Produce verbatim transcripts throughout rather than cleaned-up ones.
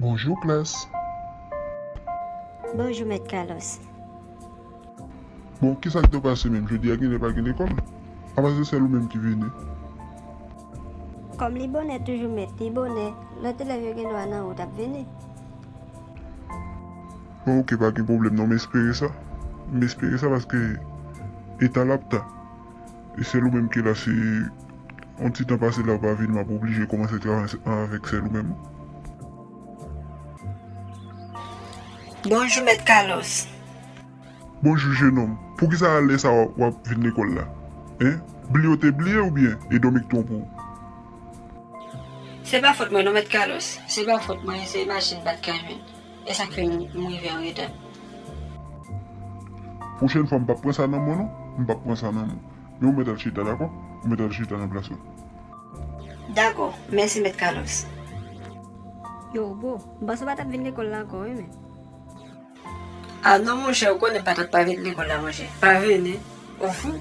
Bonjou, klas. Bonjou, Mèt Carlos. Bon, kisa k te pase menm? Jodi a genlè pa gen lekòl? Apa se sèl ou menm ki vini? Kòm li bonè toujou, mèt, li bonè. Lòt elèv yo gen dwa nan wout ap vini. Bon, oke, pa gen pwoblèm non, m espere sa. M espere sa paske e ta l ap ta. E sèl ou menm ki la, si yon ti tan pase la ou pa vini, m ap oblije kòmanse travay ansanm avèk sèl ou menm. Bonjou, Mèt Carlos. Bonjou, jenòm. Poukisa a lè sa a w ap vin lekòl la? Hein? Bliye w te bliye oubyen e dòmi k twonpe w? Se pa fòt mwen non, Mèt Carlos. Se pa fòt mwen, se machin pa t ka jwenn. E sa k fè m, m rive an reta. Pwochèn fwa, m p ap pran sa nan men w non. M p ap pran sa nan men w. Men ou mèt al chita, dakò? Ou mèt al chita nan plas ou. Dakò. Mèsi, Mèt Carlos. Yo, bro, m panse w pa t ap vin lekòl la ankò, wi, men. A non, monchè, ou konnen m pa t ap pa vin lekòl la, monchè. Pa vini. Ou fou?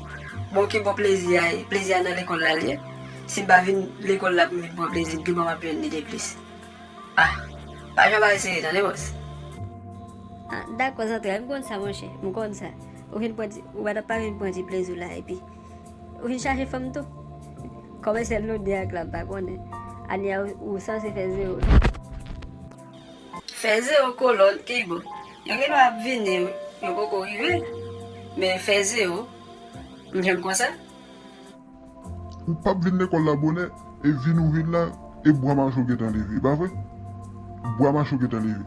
Bon, ki bon plezi a ye? Plezi a nan lekòl la l ye. Si m pa vin lekòl la pou m vin pran plezi, m gentan m ap jwenn li de plis. Ah, pa janm al sere, tande, bòs. Ah, dakò, zantray, m konn sa, monchè. M konn sa. Ou vin pran ti, ou pa t ap pa vin pran ti plezi w la, epi ou vin chache fanm tou. Kòman sèl nou de ak la, m pa konnen. Ane a, ou, ou sanse fè zewo. Fè zewo kolòn, ki bon. Yo gen dwa ap vini, yo poko rive. Men fè zewo, m janm konsa. Ou p ap vin lekòl la bonè, e vin ou vin la, e bwa mache w gentan leve, pa vre? Bwa mache w gentan leve.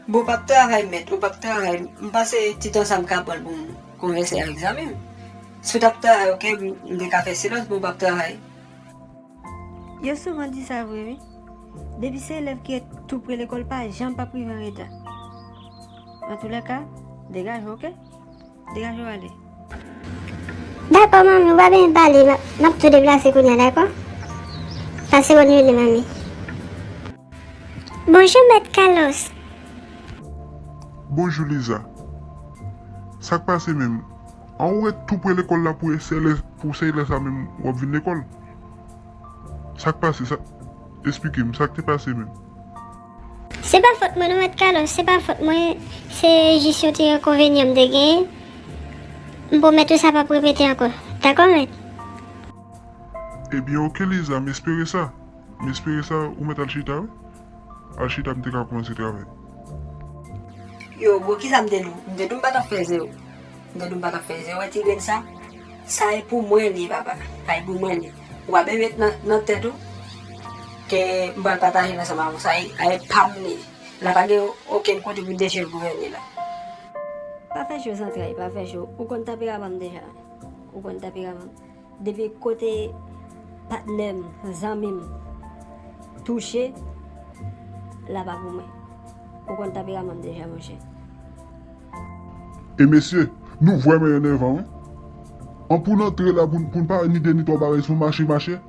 Bon, w p ap travay, mèt, ou p ap travay. M panse ti tan sa m ka pran l pou m konvèse avèk zanmi m. Si w t ap travay, oke, m te ka fè silans, men w p ap travay. Yo souvan di sa vre, wi. Depi se elèv ki ret tou pre lekòl, pa janm p ap rive an reta. Antoulèka, degaje w, oke? Degaje w ale. Dakò, manmi, ou pa bezwen pale, m ap, m ap tou deplase kounye a, dakò? Pase bòn jounen, manmi. Bonjou, Mèt Carlos. Bonjou, Liza. Sa k pase menm? An ou ret tou pre lekòl la pou se lè, pou se lè sa menm w ap vin lekòl? Sa k pase? Sa, esplike m, sa k te pase menm? Se pa fòt mwen non, Mèt Carlos, se pa fòt mwen, se jis yon ti enkonvenyan m te genyen. M pwomèt ou sa p ap repete ankò. Dakò, mèt? Ebyen, oke, Liza, m espere sa. M espere sa, ou mèt al chita, wi. Al chita, m te ka kòmanse travay. Yo, bro, kisa m te di w? M te di w m pa t ap fè zewo. M te di w m pa t ap fè zewo, wè ti grenn sa? Sa e pou mwen li ye, papa. Sa e pou mwen li ye. Ou pa bezwen met nan, nan tèt ou ke m pral pataje l ansanm avè w. Sa e, sa e pa m li ye. La pa gen okenn kote pou deche l gouvène la. Pa fè cho zantray, pa fè cho. Ou konn tanperaman m deja. Ou konn tanperaman m. Depi kote patnè m, zanmi m touche, la pa pou mwen. Ou konn tanperaman m deja, monchè. E mesye, nou vrèman enèvan, wi. An pou n antre la, pou n, pou n pa ni de ni twa bagay, se yon mache, mache.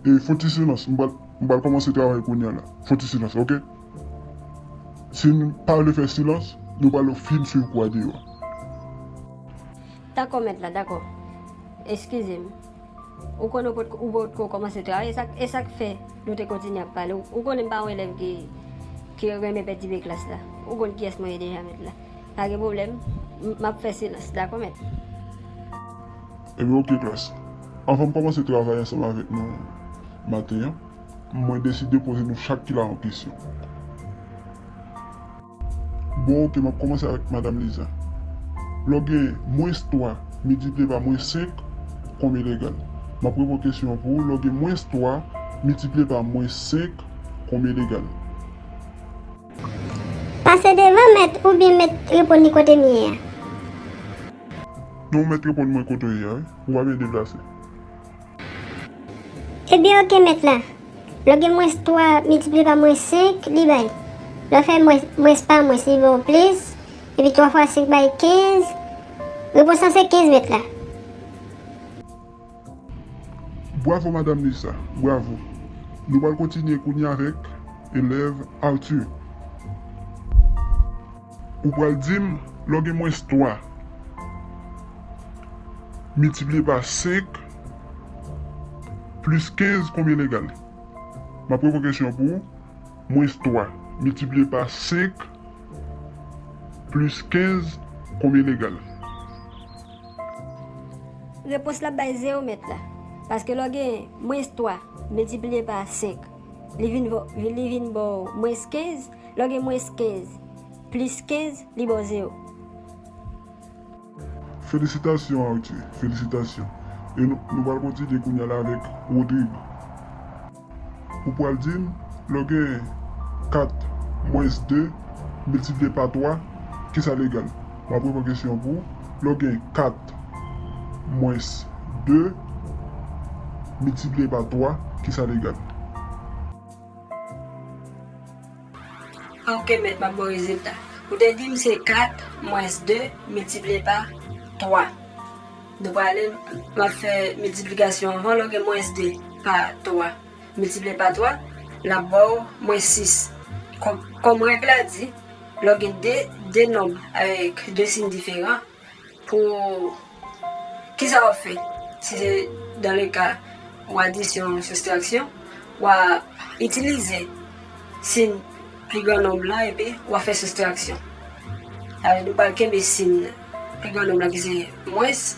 E fon ti silans, m pral, m pral kòmanse travay kounye a la. Fon ti silans, oke? Si n pa vle fè silans, nou pral fin swiv kou a deyò a. Dakò, mèt la, dakò. Eskize m. Ou konnen ou potko, ou potko kòmanse travay, e sa, e sa k fè nou te kontinye ap pale. Ou, ou konnen m pa yon elèv ki, ki renmen pètibe klas la. Ou konn kiyès mwen ye deja, mèt la. Pa gen pwoblèm, m, m ap fè silans, dakò, mèt? Ebyen, oke, klas. Anvan m kòmanse travay ansanm avèk nou maten an, mwen deside poze nou chak ki la yon kesyon. Bon, oke, m ap kòmanse avèk Madanm Liza. Lè w gen mwens twa miltipliye pa mwens senk, konbyen l egal? M ap reponn kesyon an pou ou. Lè w gen mwens twa miltipliye pa mwens senk, konbyen l egal? Pase devan, mèt, oubyen mèt reponn li kote m ye a? Non, ou mèt reponn mwen kote w ye a, wi. Ou pa bezwen deplase. Ebyen, oke, mèt la. Lè w gen mwens twa miltipliye pa mwens senk, li bay. Lè w fè mwens, mwens pa mwens, li ba w plis. Epi twa fwa senk bay kenz. Repons lan se kenz, mèt la. Bwavo, Madanm Liza. Bwavo. Nou pral kontinye kounye a avèk elèv Arthur. Ou pral di m, lè w gen mwens twa miltipliye pa senk plis kenz, konbyen l egal? M ap reprann kesyon an pou ou. Mwens twa miltipliye pa senk plis kenz, konbyen l egal? Repons la ap bay zewo mèt la. Paske lè w gen mwens twa miltipliye pa senk, li vin, li vin ba w mwens kenz. Lè w gen mwens kenz plis kenz, li ba w zewo. Felisitasyon, Arthur. Felisitasyon. E nou, nou pral kontinye kounye a la avèk Rodrigue. Ou pral di m, lè w gen kat mwens de miltipliye pa twa, kisa l egal? M ap reprann kesyon an pou ou. Lè w gen kat mwens de miltipliye pa twa, kisa l egal? Ok, mèt, m ap ba w rezilta. Ou te di m se kat mwens de miltipliye pa twa. Nou prale, m ap fè miltiplikasyon anvan, lè w gen mwens de pa twa miltipliye pa twa, l ap ba w mwens sis. Kòm, kòm règ la di, lè w gen de, de nonb avèk de siy diferan, pou, kisa w ap fè? Si se dans le cas ou adisyon, soustraksyon, w a itilize siy pli gran nonb lan epi w a fè soustraksyon. Sa vle di w pral kenbe siy pli gran nonb lan ki se mwens,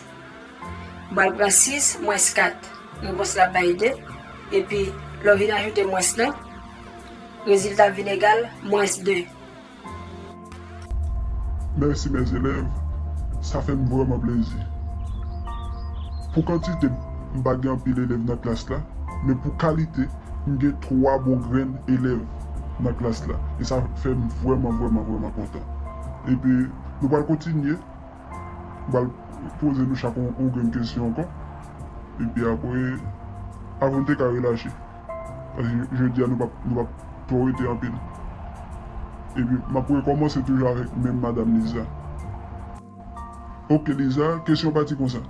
w pral pran sis mwens kat. Repons la ap bay de. Epi, lè w vin ajoute mwens lan, rezilta ap vin egal mwens de. Mèsi, mes élèves. Sa fè m vrèman plezi. Pou kantite, m pa gen anpil elèv nan klas la, men pou kalite, m gen twa bon grenn elèv nan klas la. E sa fè m vrèman, vrèman, vrèman kontan. Epi, nou pral kontinye. M pral poze nou chak yon, yon grenn kesyon ankò. Epi apre, avan n te ka relache. Paske jodi a, nou p ap, nou p ap twò rete anpil. Epi, m ap rekòmanse toujou avèk menm madanm Liza. Ok, Liza, kesyon pati konsa.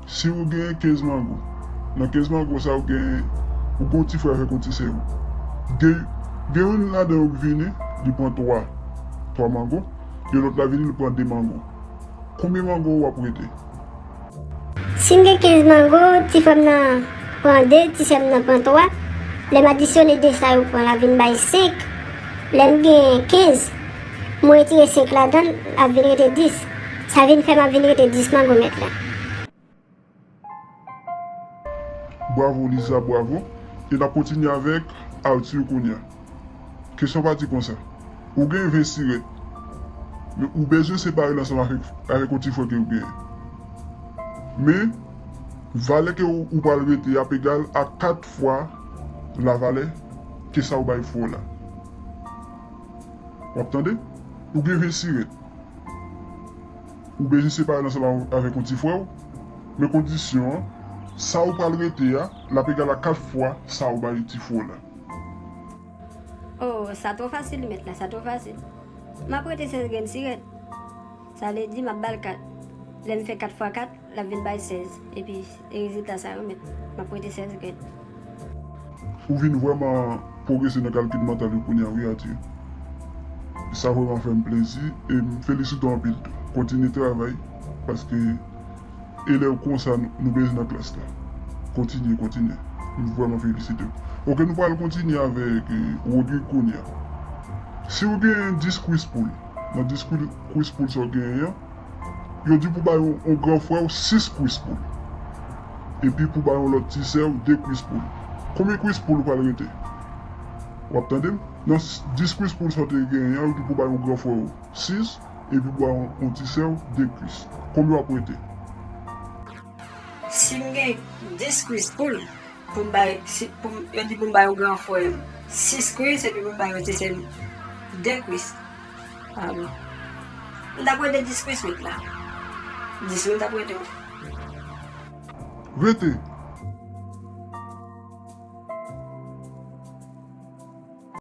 Si ou gen kenz mango, nan kenz mango sa, ou gen, ou gen yon ti frè avèk yon ti sè ou. Gen, gen youn ladan yo k vini, li pran twa, twa mango, e lòt la vini, li pran de mango. Konbyen mango w ap rete? Si m gen kenz mango, ti frè m nan pran de, ti sè m nan pran twa. Lè m adisyone de sa yo pran la vin bay senk. Lè m gen kenz, mwen retire senk ladan l, ap vin rete dis. Sa vin fè m ap vin rete dis mango mèt la. Bravo, Liza, bravo. E n ap kontinye avèk Arthur kounye a. Kesyon pati konsa. Ou gen ven sirèt. Men ou bezwen separe l ansanm avèk, avèk yon ti frè ke ou genyen. Men, valè ke ou, ou pral rete ap egal a kat fwa lavalè ke sa ou bay frè w la. W ap tande? Ou gen ven sirèt. Ou bezwen separe l ansanm avèk yon ti frè w, men kondisyon an, sa ou pral rete a, l ap egal a kat fwa sa ou bay ti frè w la. Oh, sa twò fasil, mèt la, sa twò fasil. M ap rete sèz grenn sirèt. Sa vle di m ap ba l kat. Lè m fè kat fwa kat, l ap vin bay sèz. Epi, e rezilta sa yo, mèt. M ap rete sèz grenn. Ou vin vrèman pwogrese nan kalkil mantal yo kounye a, wi, Arthur. Sa vrèman fè m plezi e m felisite w anpil tou. Kontinye travay, paske elèv konsa nou, nou bezwen nan klas la. Kontinye, kontinye. M vrèman felisite w. Ok, nou pral kontinye avèk, eh, Rodrigue kounye a. Si w gen dis kwis poul, nan dis kwi-, kwis poul sa w genyen an, yo di pou bay yon, yon gran frè w sis kwis poul. Epi pou bay yon lòt ti sè w de kwis poul. Konbyen kwis poul ou pral rete? W ap tande m? Nan s-, dis kwis poul sa w te genyen an, yo di pou bay yon gran frè w sis, epi pou bay yon, yon ti sè w de kwis. Konbyen w ap rete? Si m gen dis kwis poul, pou m bay, si, pou m, yo di pou m bay yon gran frè m sis kwis, epi pou m bay yon ti sè m de kwis. Ah bon. M t ap rete dis kwis mèt la. Dis wi, m t ap rete. Rete,